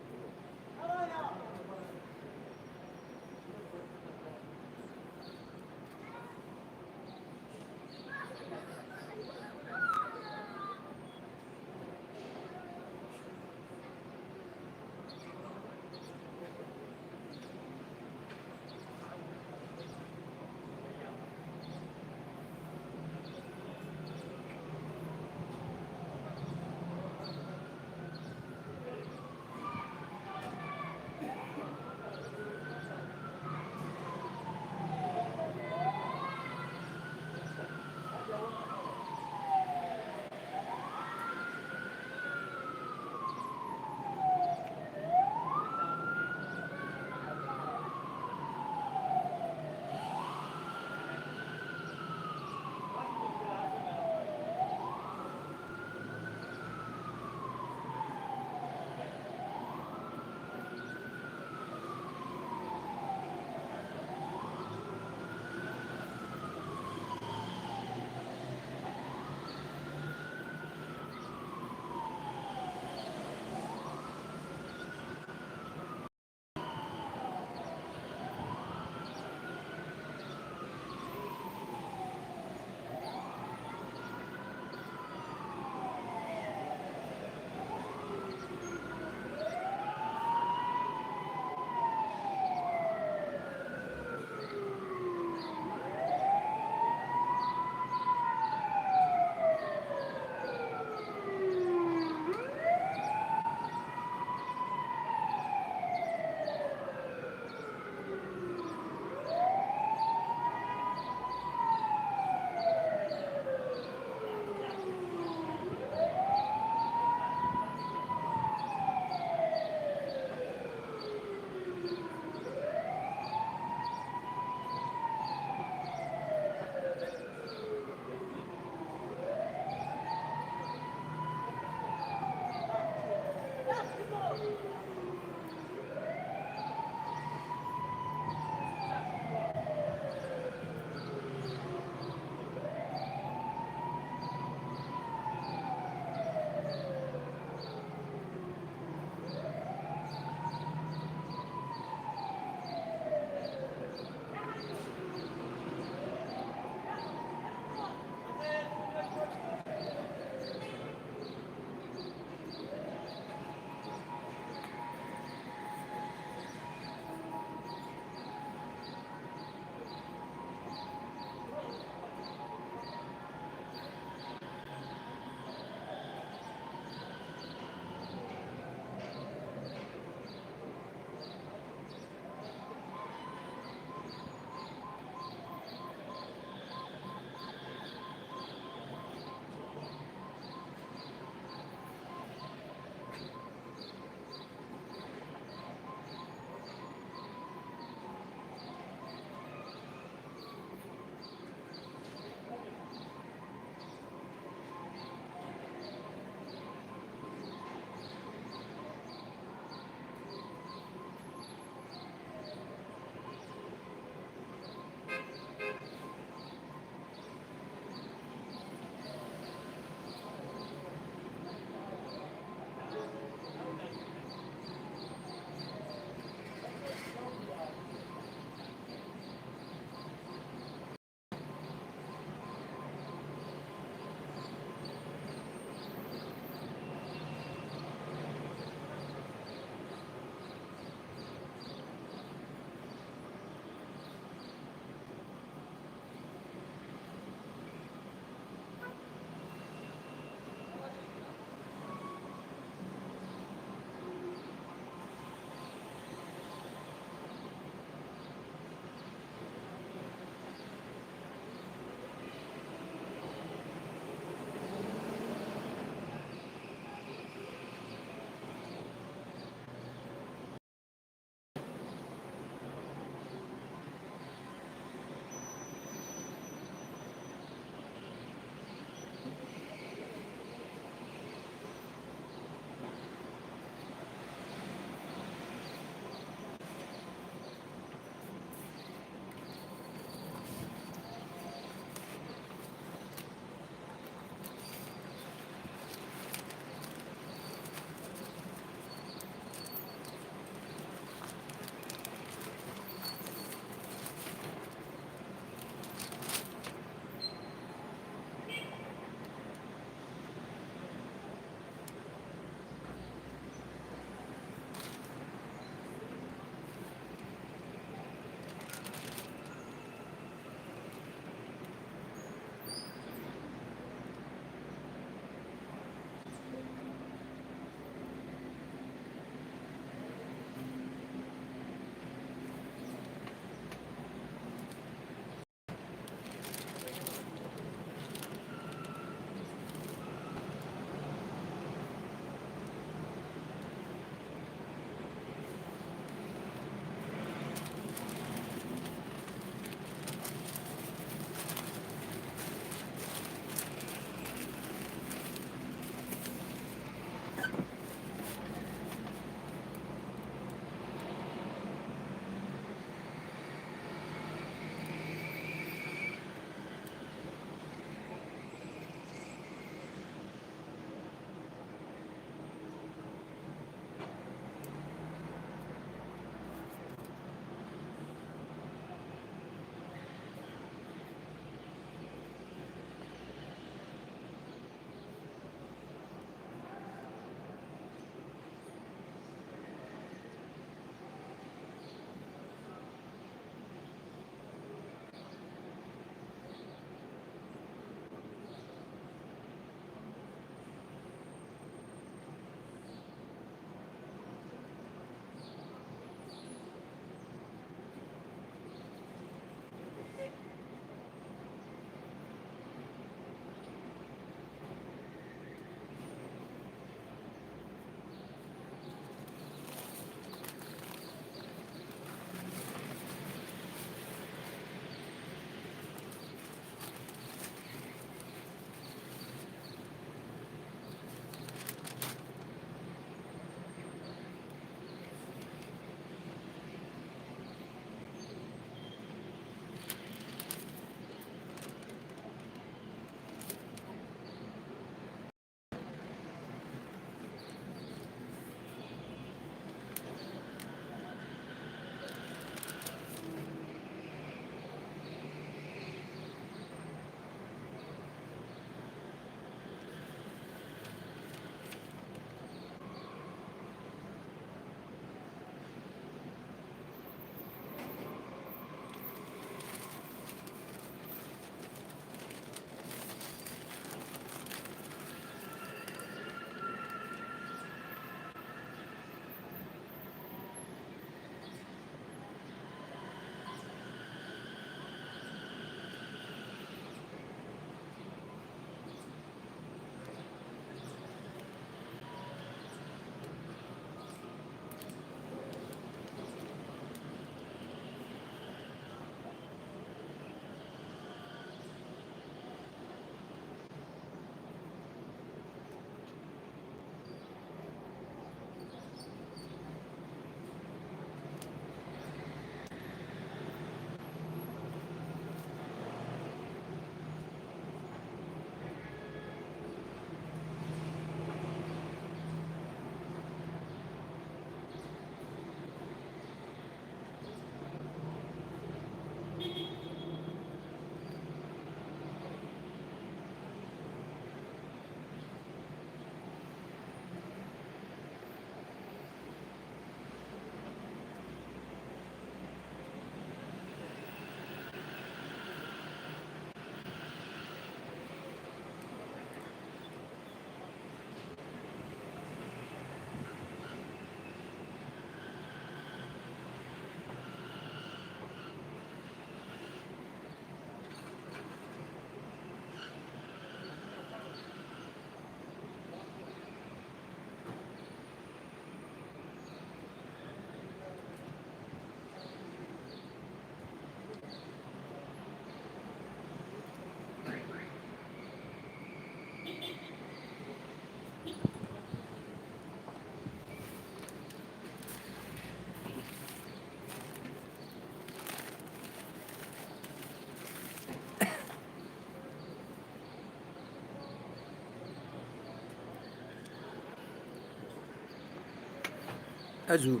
Azul.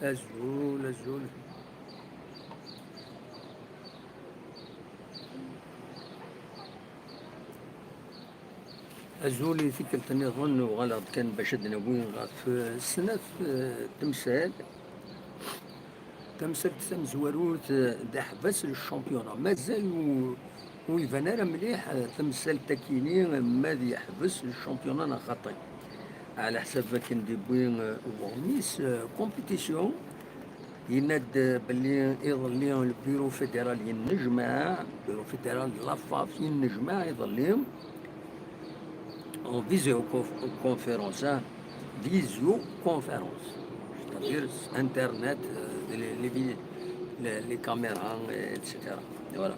Azul, azul. Azul i tikkelt nniḍen, uɣaleɣ-d kan bac ad d-nawi ɣef, eh, snat, eh, temsal. Tamsalt tamezwarut, eh, d aḥbas n championnat. Mazal ur, ur iban ara mliḥ, eh, tamsalt-akini, eh, ma ad yeḥbes championnat neɣ xaṭi. Ɛla ḥsab akken d-yewwi, eh, uɣmis, eh, compétition. Yenna-d, eh, belli iḍelli le bureau fédéral yennejmaɛ, bureau fédéral de la FAF yennejmaɛ iḍelli en visioconférence, hein, visioconférence, c'est-à-dire internet, euh, les, les vi-, les, les caméras, et cetera. Voilà.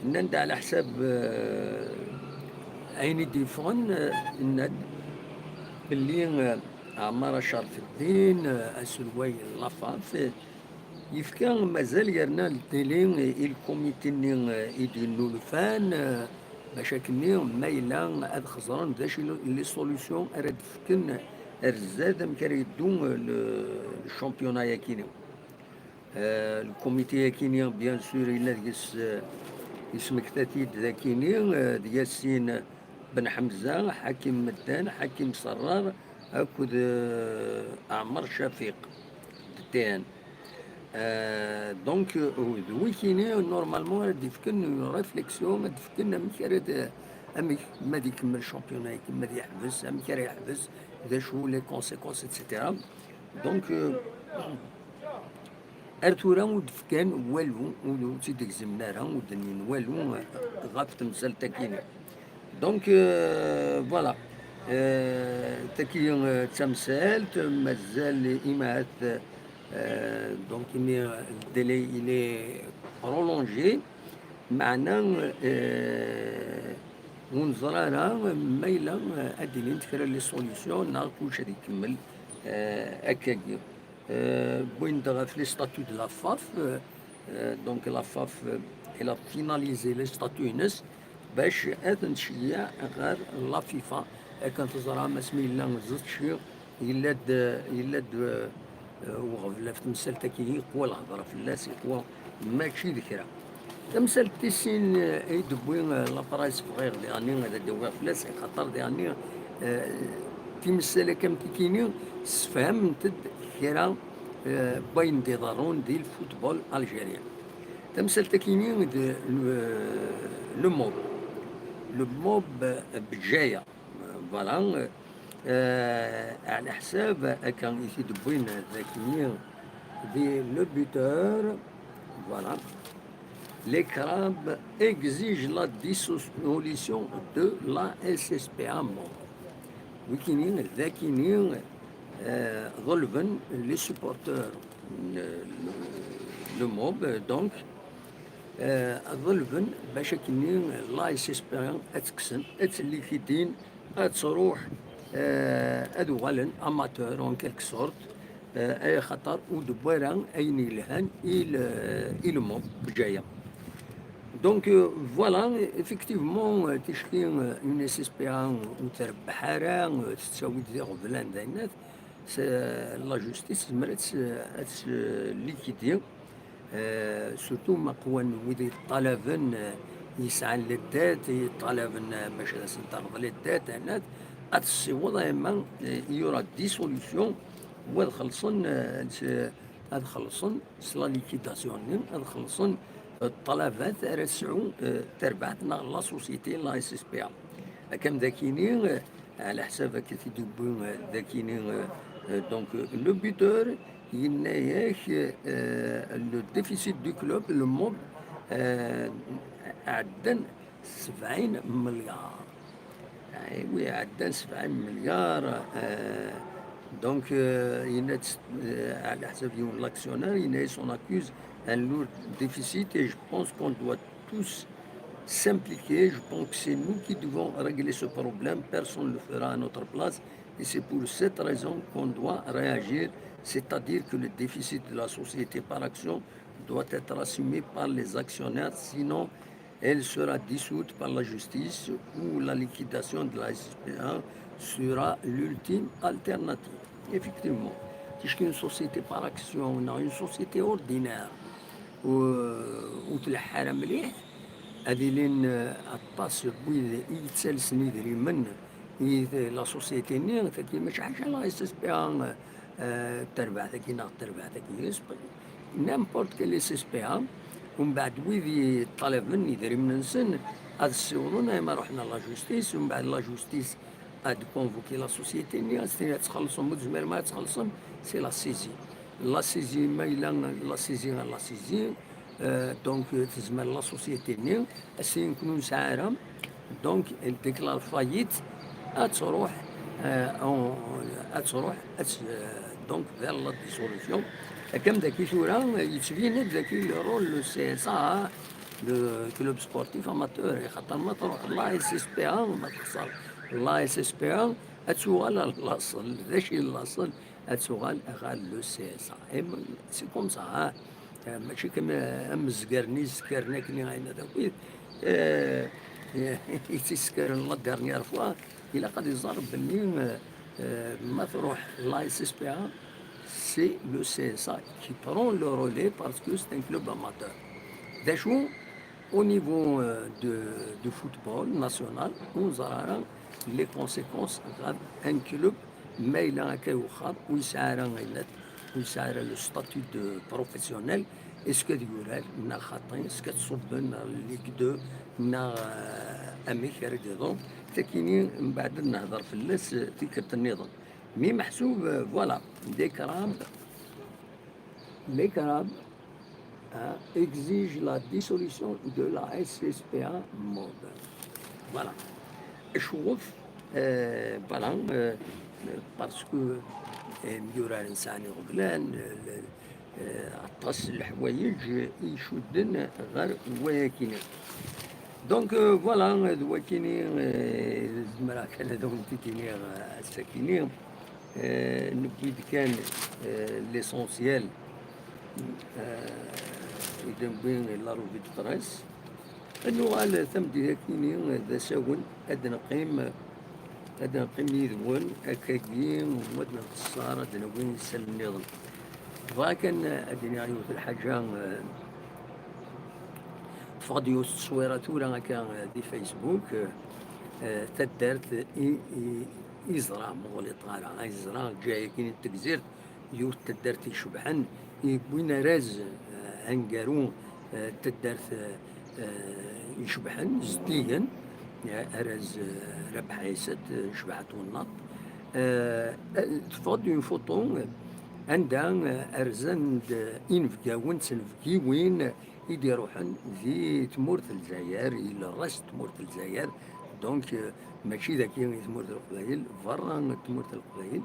Nnan-d ɛla ḥsab, euh, ayen i d-yeffɣen, euh, nnan-d belli, euh, Ɛmar Acarfeddin, euh, aselway n la FAF, euh, yefka mazal yerna le délai i lkumiti-nni, eh, i d-yennulfan, eh, bac akkenni ma yella ad xeẓren d acu les solutions ara d-fken ar zdat, amek ara yeddu, eh, le, le championnat-yakini. Eh, lkumiti-yakini, bien sûr, yella deg-s, eh, yesmekta-t-id d akini, eh, d Yasin Ben Ḥemza, Ḥakim Meddan, Ḥakim Serrar akked, eh, Ɛmer Cafiq, D T N. Euh, donc, euh, d wikini, normalement, ad d-ifken une réflexion, ad d-fken amek ara d-, amek ma ad ikemmel championnat, amek ma ad yeḥbes, amek ara yeḥbes, d acu les conséquences, et cetera. Donc, euh, ar tura ur d-fkan walu, ur, ur tt-id-gzimen ara, ur d-nnin walu, euh, ɣef temsalt-akini. Donc, euh, voilà. Euh, tagi, euh, d tamsalt, mazal imahat, euh, donc, imi, euh, le délai, il est prolongé, meɛna, euh, ur neẓri ara ma yella, euh, ad d-ilint kra les solutions neɣ kullec ad ikemmel, euh, akkagi. Euh, wwin-d ɣef les statuts de la FAF, euh, euh, donc la FAF, euh, elle a finalisé les statuts-ines bac ad ten-tceyyeɛ ɣer la FIFA. Akken teẓram, asmi yella ẓetci, yella-d, yella-d, euh, euh, uɣbel ɣef temsalt-agi, yeqwa lhedra fell-as, yeqwa mačči d kra. Tamsalt tis sin, eh, ay d-tewwi, eh, la presse, bɣiɣ diɣenni ad d-awiɣ fell-as, axaṭer diɣenni, eh, timsal akka am tikini ssefhament-d kra, eh, n wayen d-iḍerrun di lfutbol algérien. Tamsalt-akini d le, le mob. Le mob, eh, Bejaya. Voilà. Euh, ɛla ḥsab akka i t-id-wwin dagi di le buteur. Voilà. Les crabes exigent la dissolution de la S S P A Mob. Wikini, dakini, euh, ḍelben les supporters, le, le, le mob, donc, euh, ḍelben bac akkenni la S S P A ad tt-kksen, ad tt-likidin, ad truḥ, eh, ad uɣalen amateur en quelque sorte, eh, ay axaṭer ur d-wwi ara ayen yelhan i l-, i lmur Bejaya. Donc, euh, voilà, effectivement, euh, ticki, euh, une S S P A ur trebbeḥ ara, euh, tettawi-d d iɣeblan d ayennat, s-, la justice tezmer ad tt-, ad tt-likidi. Euh, surtout ma qwan wid yeṭṭalaben, euh, yesɛan les dettes, yeṭṭalaben, euh, bac ad asen-terreḍ les dettes, anat, ad tessiweḍ ayma, euh, il y aura dissolution, u ad xellṣen, euh, s-, ad xellṣen s la liquidation-nni, ad xellṣen, euh, ṭṭalabat ara tesɛu, euh, terbaɛt neɣ la société, la S S P A. Akka am dakini, euh, ɛla ḥsab akka t-id-yewwi, euh, dakini, euh, euh, donc, euh, le buteur, yenna-yak, euh, le déficit du club, le mob, euh, ɛeddan sebɛin milliards. Eh oui, ɛeddan sebɛin milliards, euh, donc, euh, yenna-d, euh, ɛla ḥsab yiwen l'actionnaire, yenna-yas on accuse un lourd déficit et je pense qu'on doit tous s'impliquer. Je pense que c'est nous qui devons régler ce problème. Personne ne le fera à notre place. Et c'est pour cette raison qu'on doit réagir. C'est-à-dire que le déficit de la société par action doit être assumé par les actionnaires. Sinon, elle sera dissoute par la justice ou la liquidation de la S S P A sera l'ultime alternative. Effectivement, puisqu'une société par action, on a une société ordinaire, ur tleḥḥu ara mliḥ, ad ilin, euh, aṭas n wid i yettalsen idrimen i la société-nni, tagi mačči ḥaca la S S P A, euh, terbaɛt-agi neɣ terbaɛt-agi, n'importe quelle S S P A, umbeɛd wid yeṭṭalaben idrimen-nsen ad ssiwḍen, ama ruḥen ɣer la justice, umbeɛd la justice ad convoquer la société-nni, ad s-tini ad txellṣem, ur tezmirem ad txellṣem, c'est la saisie. La saisie, ma yella la saisie, la saisie, euh, donc, euh, tezmer la société-nni, ass-a nekni ur nesɛi ara, donc, elle déclare faillite, ad truḥ, euh, en, ad truḥ, ad, euh, donc, vers la dissolution. Akka am daki tura, yettbin-d daki le rôle, le C S A, le club sportif amateur, xaṭer ma truḥ la S S P A, ma texṣer la S S P A, ad tuɣal ɣer laṣel. D acu i laṣel? Ad tuɣal ɣer le C S A. Et c'est comme ça, hein. Euh, mačči kan, euh, amezgar-nni yeskaren akken ayen ad akit, euh, i tt-yeskaren la dernière fois, ilaq ad iẓer belli, euh, euh, ma truḥ la S S P A, c'est le C S A qui prend le relais parce que c'est un club amateur. D acu, au niveau, euh, de, du football national, ur nẓerr ara les conséquences ɣef un club ma yella akka iwexxer, ur yesɛi ara ayen, ur yesɛi ara le statut de professionnel, est-ce que ad yurar neɣ xaṭi, est-ce que ad ṣubben ɣer Ligue deux neɣ, euh, amek ara d-iḍru, takini mbeɛd ad nehder fell-as, euh, tikkelt nniḍen. Mi meḥsub, euh, voilà, les crabes, les crabes, hein, exige la dissolution de la S S P A Maubeuge. Voilà. Ccɣef, euh, voilà, euh, parce que, euh, myuraren sɛan iɣeblan, euh, le, euh, aṭas n leḥwayeǧ i icudden ɣer wayakini. Donc, euh, voilà, d wakini, euh, zemreɣ kan ad awen-t-id-iniɣ, euh, ass-akini. Euh, newwi-d kan, euh, l'essentiel, euh, i d-newwi la revue de presse. Ad nuɣal tameddit-akini d asawen, ad neqqim, ad neqqim yid-wen akkagi, u ad nqeṣṣer, ad d-nawi isalen nniḍen. Bɣiɣ kan ad d-iniɣ yiwet lḥaǧa, euh, teffeɣ-d yiwet tteswira tura akka, euh, di Facebook, euh, euh, taddart i, i, i yeẓra, ma ɣliṭeɣ ara, i yeẓra lǧiha-agi n Tegzirt, yiwet n taddart icebḥen, yewwin arraz, eh, aneggaru, eh, n taddart, eh, eh, icebḥen, zeddigen, eh, arraz, eh, Rabeḥ Ɛisa, eh, yecbeḥ twennaḍt. Eh, eh, teffeɣ-d une photo, eh, anda, eh, rzan-d inebgawen d tnebgiwin i d-iruḥen di tmurt n Lezzayer, i le reste n tmurt n Lezzayer. Donc, euh, mačči dagi i tmurt n Leqbayel, berra n tmurt n Leqbayel.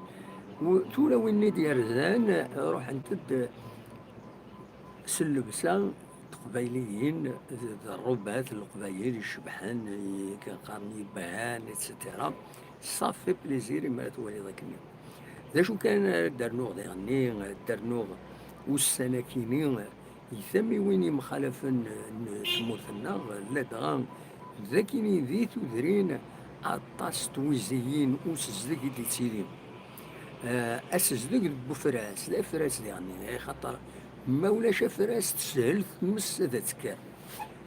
U tura win i d-yerzan, ruḥent-d s llebsa n teqbayliyin, d, d rrubat n Leqbayel icebḥen, i kan qqaren yebhan, et cetera. Ça fait plaisir imi ara twaliḍ akken. D acu kan ara d-rnuɣ diɣenni, ad d-rnuɣ ussan-akini, i tamiwin yemxalafen n tmurt-nneɣ, ladɣa d akini di tudrin aṭas n twiziyin usezdeg i d-ittili. Eh, asezdeg deg ufras, d afras diɣenni, axaṭer ma ulac afras teshel tmes ad tekker.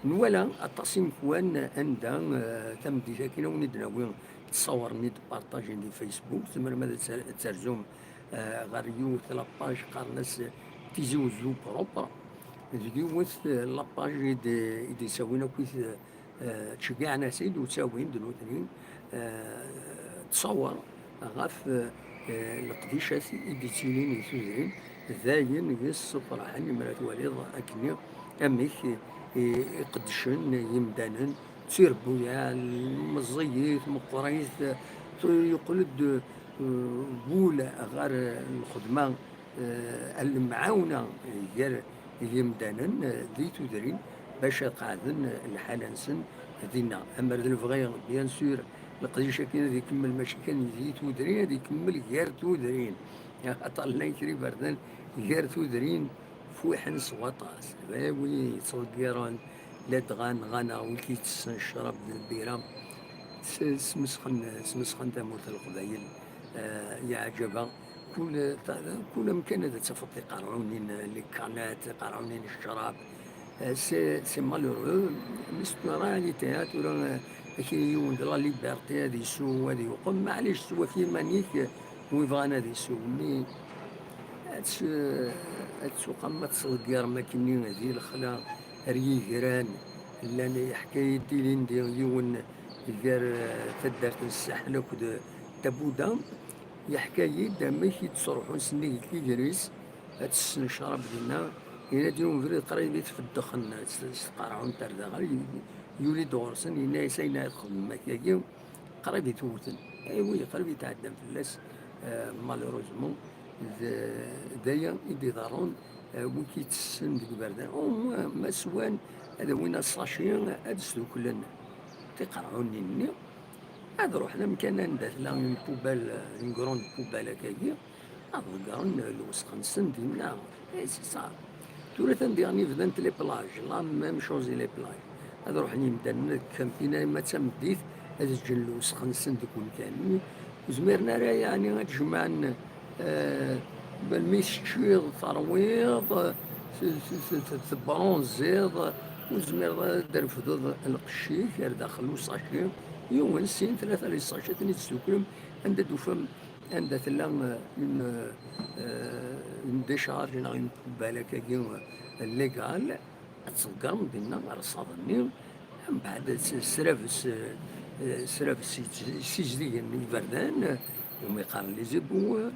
Nwala aṭas imekwan anda, eh, tameddit-akini ad wen-id-nawi ttṣawren-id, partajen di Facebook, tzemrem ad tt-, ad terzum, eh, ɣer yiwet la page qqaren-as Tizi Wezzu propre, d yiwet, eh, la page i d-, i d-isawin akkit, eh, ttceggiɛen-as-id u ttawin-d nutni, eh, ttṣawer ɣef, eh, leqdicat i d-ittilin di tudrin, d ayen yessefraḥen imi ara twaliḍ akkenni amek i, i qeddcen yimdanen d tirebbuyaɛ, meẓẓiyit, meqqrit, yeqqel-d, eh, wul ɣer lxedma, eh, lemɛawna gar yimdanen, eh, di tudrin bac ad qeɛden lḥala-nsen dinna. Amer d lebɣi, bien sûr, leqdic-agi ad ikemmel mačči kan di tudrin, ad ikemmel gar tudrin. Axaṭer llan kra iberdan gar tudrin fuḥen s waṭas. Win yettḍeggiren, ladɣa neɣ anaɣ win k-yettessen ccrab d lbira, s-, smesxen, smesxen tamurt n Leqbayel, eh, yeɛǧeb-aɣ. Kul, ta-, kul amkan ad tafeḍ tiqerɛunin, les canettes, tiqerɛunin n ccrab. Eh, c'est, c'est malheureux, mais c'est une réalité, hein, tura, eh, akini yiwen de la liberté ad isew, ad iwqem, maɛlic, s wak yiman-ik, eh, wi bɣan ad isew. Mais ad s-, ad tuqam ma tettḍeggirem akkenni di lexla ar yigran, llan yeḥka-yi-d ilindi yiwen gar, eh, taddart n Ssaḥel akked Tabuda, yeḥka-yi-d amek i d-ttruḥun sennig Tigris, ad tessen ccrab dinna, yenna-d yiwen ubrid qrib i t-feddxen, s, s tqerɛunt ar daxel, yuli-d ɣur-sen, yenna-yas ayen ara txedmem akkagi, qrib i t-wten. Eh oui, qrib i tɛeddan fell-as, eh, malheureusement, d, d aya i d-iḍerrun, eh, wi k-yettessen deg iberdan. Au moins, ma swan, ad awin asaci, ad sduklen tiqerɛunin-nni, ad ruḥen amkan anda tella une poubelle, une grande poubelle akkagi, ad ḍeggren lewsex-nsen dinna. Eh, c'est ça. Tura atan diɣen bdant les plages, la même chose i les plages. Ad ruḥen yimdanen ad campina ma d tameddit, ad ǧǧen lewsex-nsen deg umkan. Ur zmiren ara, yeɛni, ad jemɛen, eh, melmi teččiḍ, terwiḍ, t-, t-, t-, t-, tebronziḍ, ur tezmireḍ ad d-refdeḍ lqecc-ik ar daxel usaci, yiwen, sin, tlata les sachets, ad ten-id-tesduklem, anda d-tufam anda tella, euh, une, euh, une décharge neɣ une poubelle akkagi, euh, légale, ad tḍeggrem dinna rṣaḍ-nni, mbeɛd s-, srabes, euh, srabes ssizdigen iberdan, euh, umi qqaren les éboueurs,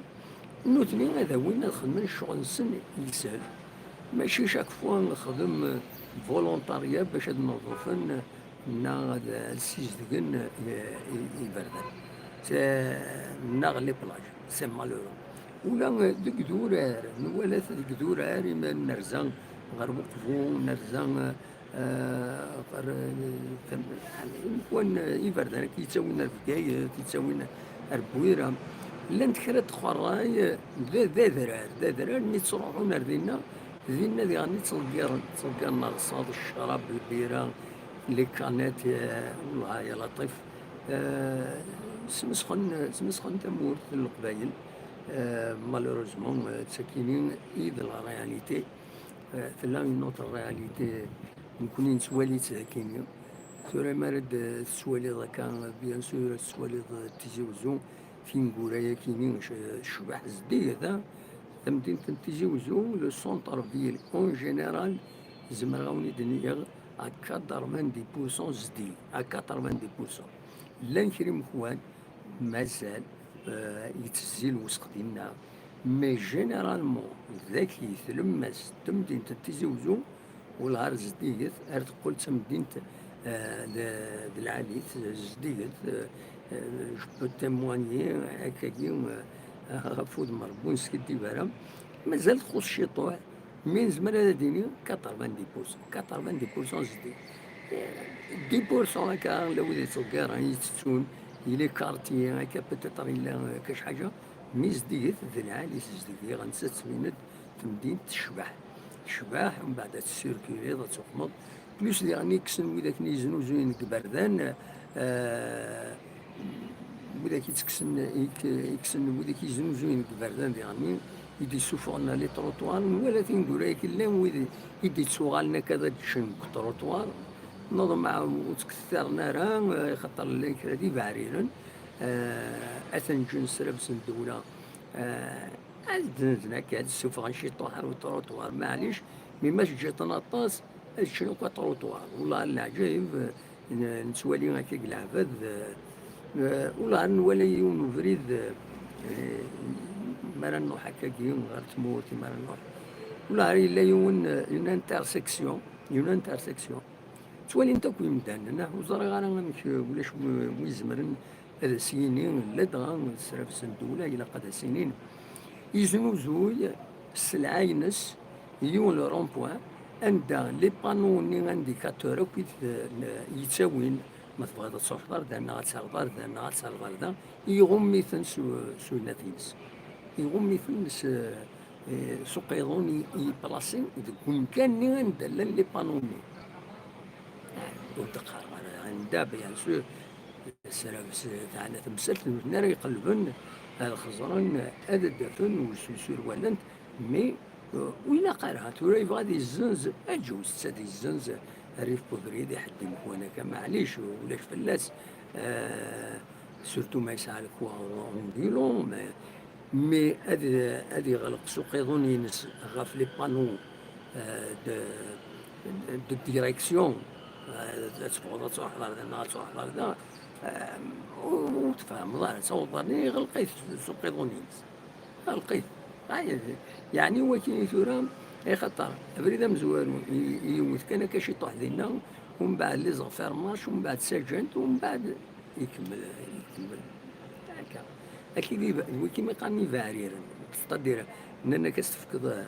nutni ad awin ad xedmen ccɣel-nsen yeshel. Mačči chaque fois nexdem, euh, volontariat bac ad nneḍfen, euh, neɣ ad, ad ssizdgen, eh, i-, iberdan. C'est, neɣ les plages. C'est malheureux. Ula, eh, deg idurar, nwala-t deg idurar, imi nerza ɣer Uqbu, nerza, eh, ɣer, eh, tam-, yeɛni, wan, eh, iberdan akka yettawin ar Bgayet, yettawin ar Bwira. Llant kra n txerray, eh, d, d adrar, d adrar mi ttruḥun ar dinna, dinna diɣen i ttḍeggiren, ttḍeggiren rṣaḍ, ccrab, lbira, les canettes, eh, wellah ya laṭif. Eh, smesxen, smesxen tamurt n Leqbayel. Eh, malheureusement, eh, d takini i d la réalité. Eh, tella une autre réalité, nekkni nettwali-tt d akini. Tura mi ara d-, tettwaliḍ akka, bien sûr, tettwaliḍ, eh, Tizi Wezzu, tineggura-yakini, c-, tecbeḥ zeddiget, ah. Tamdint n Tizi Wezzu, le centre-ville, en général, zemreɣ a wen-id-iniɣ à quatre-vingt-dix pour cent zeddiget, à quatre-vingt-dix pour cent. Llan kra imekwan, mazal, euh, yettezzi lwesq dinna. Mais généralement, dagi tlemmast n temdint n Tizi Wezzu, wellah ar zeddiget, ar teqqel d tamdint, euh, d, d lɛali, zeddiget, euh, euh, je peux témoigner, akkagi, euh, ɣef wudem n Rebbi ur neskiddib ara, mazal txuṣ ciṭuḥ, mais nezmer ad d-nini quatre-vingt-dix pour cent, quatre-vingt-dix pour cent zeddiget. Euh, dix pour cent akka, la wid yettḍeggiren, yettettun, yella quartier, akka peut-être yella, euh, kac ḥaǧa, mais zeddiget, d lɛali zeddiget, ɣer netta tettbin-d temdint tecbeḥ. Tecbeḥ, mbeɛd ad tessirkuliḍ, ad tuqmeḍ. Plus diɣen i kksen wid akken yeznuzuyen deg iberdan, eh, wid akk yettekksen, i k-, i kksen wid akk yeznuzuyen deg iberdan diɣen, i d-yessufɣen les trottoirs, nwala tineggura-agi llan wid i d-yettuɣalen akka ad ččen deg trottoir. Neḍmeɛ ur ttkettaren ara, eh, xaṭer llan kra d ibeɛriren, eh, ad ten-ǧǧen srabes n ddewla. Eh, Ad d-, d nekk ad ssufɣen ciṭuḥ ar uṭruṭwar, maɛlic, mi ma teǧǧiḍ-ten aṭas, ad ččen akk aṭruṭwar. Wellah, leɛǧayeb, n-, nettwali akka deg leɛbad, eh, wellah, nwala yiwen ubrid, eh, mi ara nruḥ akkagi ɣer tmurt, mi ara nruḥ. Wellah, yella yiwen, eh, une intersection, une intersection. Ttwalin-t akk yimdanen, ah, ur ẓriɣ ara amek, eh, ulac wi, wi izemren ad as-yini, ladɣa srabes n ddewla ilaq ad as-inin. Yeznuzuy sselɛa-ines yiwen le rond-point anda les panneaux-nni indicateur akk i t-, n-, yettawin, ma tebɣiḍ ad truḥeḍ ar da, neɣ ad terreḍ ar da, neɣ ad terreḍ ar da, iɣumm-iten s, s uyennat-ines. Iɣumm-iten s, eh, s uqiḍun i, i yeplasin deg umkan-nni anda llan les panneaux-nni. ur d-qqareɣ ara anda, bien sûr, s-, s-, teɛna temsalt n widen ara iqellben, ad xeẓren, ad d-afen, ur s-, ur surwalent, mais, euh, ur ilaq ara. Tura yebɣa ad yezzenz, aǧew-s ad yezzenz rrif n ubrid, iḥeddim kwan akka, maɛlic, ulac fell-as, euh, surtout ma yesɛa lekwa en violon, mais, mais ad, ad yeɣleq s uqiḍun-ines ɣef les panneaux, euh, de, de direction, euh, ad teffɣeḍ ad truḥeḍ ar da neɣ ad truḥeḍ ar da, euh, ur, ur tfehmeḍ ara, tawḍeḍ arni iɣleq-it s uqiḍun-ines. Ɣleq-it. Ay, yeɛni waki tura, ixaṭer abrid amezwaru i, i yiwet kan akka ciṭuḥ dinna, umbeɛd les enfermages, umbeɛd sajjant, umbeɛd ikemmel, ikemmel. Akka. Akid iba-, d wiki mi qqaren ibeɛriren. C'est-à-dire, nnan-ak ad s-tefkeḍ, eh,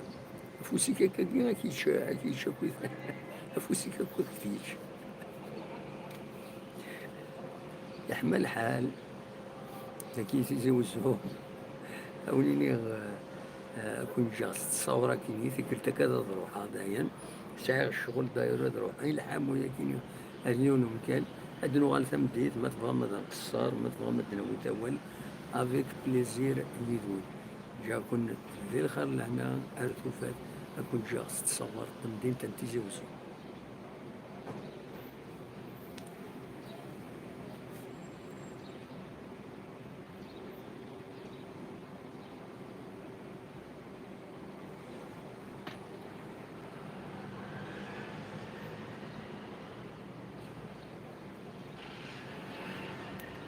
afus-ik akkagi, ad k-yečč, ad k-yečč akkit, afus-ik akkit ad k-yečč. Yeḥma lḥal, dagi Tizi Wezzu, a wen-iniɣ, eh, eh, ad ken-ǧǧeɣ s ttṣawra-kini, tikkelt akka ad ruḥeɣ dayen. Sɛiɣ ccɣel dayen ad ruḥeɣ. I lḥamu-yagi, ad yiwen umkan, ad nuɣal tameddit, ma tebɣam ad nqeṣṣer, ma tebɣam ad d-nawi awal. Avec plaisir yid-wen. Ǧǧiɣ-ken di lxir lehna ar tufat, ad ken-ǧǧeɣ s ttṣawra n temdint n Tizi Wezzu.